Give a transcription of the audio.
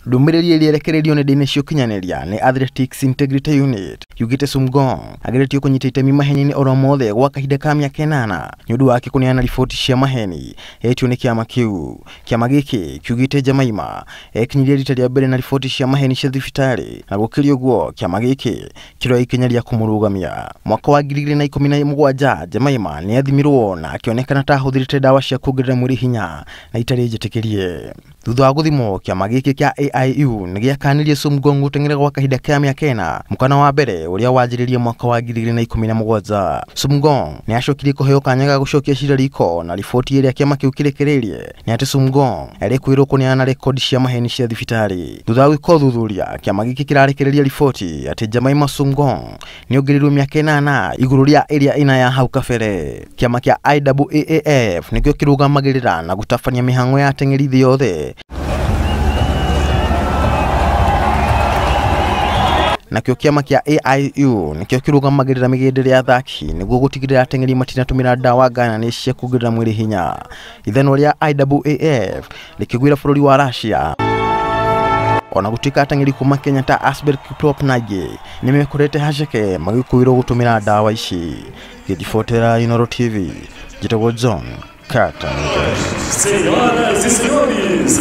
Ndũmĩrĩri ĩrĩa ĩrekereirio nenda-inĩ cia ũkinyanĩria nĩ Athletics Integrity Unit yugĩte Sumgong ageretio kũnyita itemi mahenya-inĩ oro mothe gwa kahinda ka mĩaka 8 nĩ ũndũ wake kũneana riboti cia maheni etio nĩ kĩama kĩu. Kĩama gĩkĩ kiugĩte Jemaima ekinyirie rita rĩa mbere na riboti cia maheni cia thibitarĩ, na gũkĩrĩ ũguo kĩama gĩkĩ kĩroya ikinya rĩa kũmũrũgamia. Mwaka wa 2017 Jemaima nĩ athimirwo na akĩonekana ta ahũthĩrĩte ndawa cia kuongerera mwĩrĩ hinya na itarĩ njĩtĩkĩrie. Thutha wa gũthimwo, kĩama gĩkĩ kĩa AIU nĩ gĩakanirie Sumgong gũteng'era gwa kahinda ka mĩaka 4, mũkana wa mbere ũrĩa wanjĩrĩirie mwaka wa 2017. Sumgong nĩ acokirie kũheo kanya ga gũcokia cira riko, na riboti ĩrĩa kĩama kĩu kĩrekereirie nĩ atĩ Sumgong arĩ kwĩrwo kũneana rekodi cia maheni cia thibitarĩ. Thutha wa gwĩka ũthuthuria, kĩama gĩkĩ kĩrarekereria riboti atĩ Jemaima Sumgong nĩ ongereirwo mĩaka 8 igũrũ rĩa ĩrĩa ĩna ya hau kabere. Kĩama kĩa IAAF nĩkĩo kĩrũgamagĩrĩra na gũtabania mĩhang'o ya ateng'eri thĩ yothe. Nakĩo kĩama kĩa AIU nĩkĩo kĩrũgamagĩrĩra mĩgendere ya athaki nĩguo gũtigĩrĩra ateng'eri matinatũmĩra ndawa nganane cia kuongerera mwĩrĩ hinya. Ithanwa rĩa IAAF rĩkĩgwĩra bũrũri wa Russia. Ona gũtuĩka ateng'eri kuma Kenya ta Asbel Kiprop na angĩ nĩmekorete haceke magĩkũĩrwo gũtũmĩra ndawa ici. Ngĩribotera Inooro TV, njĩtagwo John Carter. Senhoras e senhores,